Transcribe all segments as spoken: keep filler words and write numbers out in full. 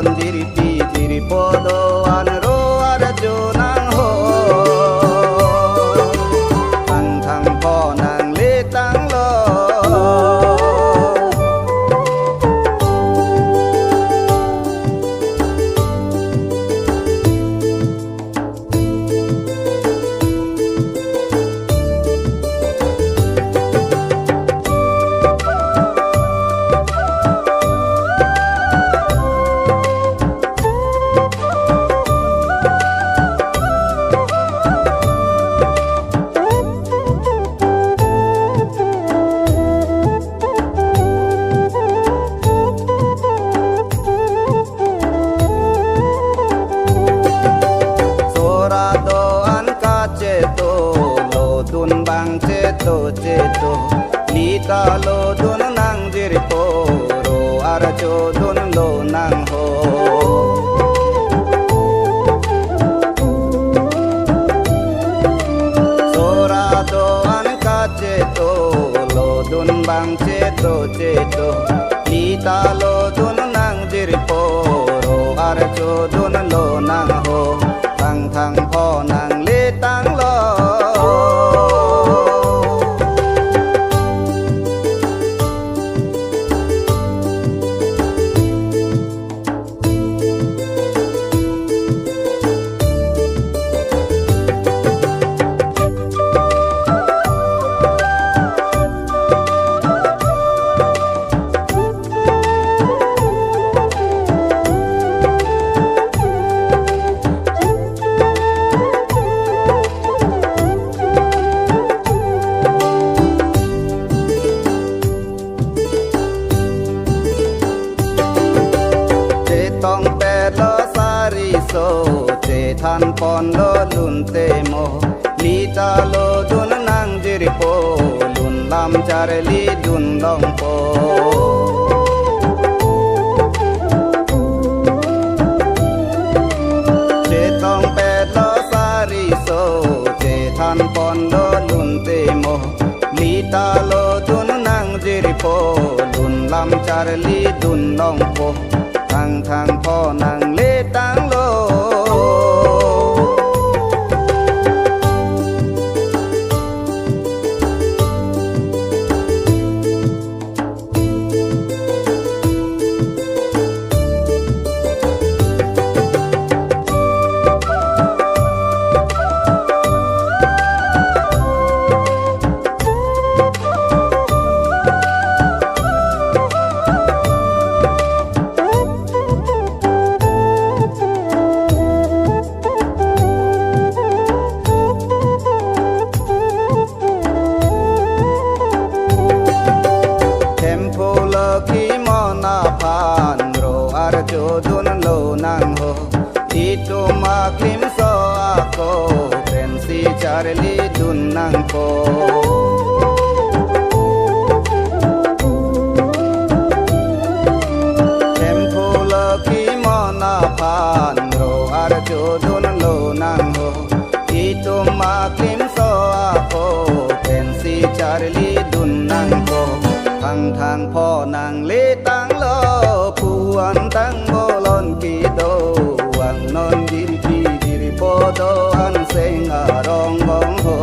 Jirpi jirpo do-an ro arjo nang ho. Thangthang pho nangletanglo. Sora do-an kacheto lo, dun bang cheto cheto. Lita lo dun nang jirpo, ro arjo dunlo nang ho. Sora do-an kacheto lo, dun bang cheto cheto. Lita lo dun nang jirpo, ro arjo dunlo nang ho. Thangthang pho nangletanglo. Chetongpetlo sariso, chethan ponlo lun te mo. Lita lo dun nang jirpo, lun lam charli dun longpo. Chetongpetlo sariso, chethan ponlo lun te mo. Lita lo dun nang jirpo, lun lam charli dun longpo. Thangthang pho nangletanglo. Themphu lo ki mon aphan ro arjo dunlo nang ho. Itum aklimso ako pensi charli dun nangpo. Themphu lo ki mon aphan ro arjo dunlo nang ho. Itum aklimso ako pensi charli dun nangpo. Thangthang pho nangletanglo, pu-an tang bolon kedo-an, non jirpi jirpo do-an seng arong bong ho.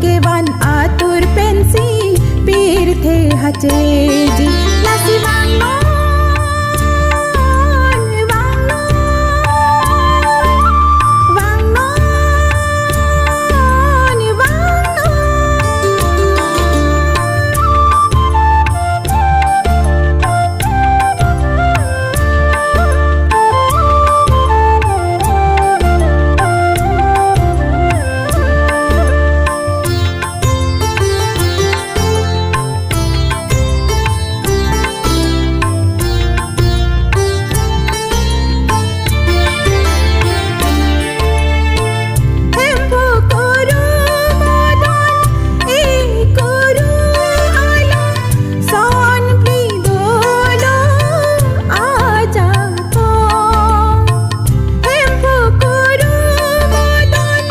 Kevan atur pensi pirthe hacheji. Lasi vangnon, vangnon, vangnon, vangnon. Hemphu kuru modon, e kuru along, son phli dolo ajakong. Hemphu kuru modon,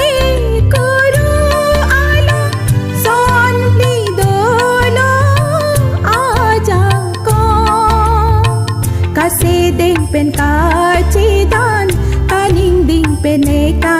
e kuru along, son phli dolo ajakong. Kasedeng pen kachedan, kaningding pen eka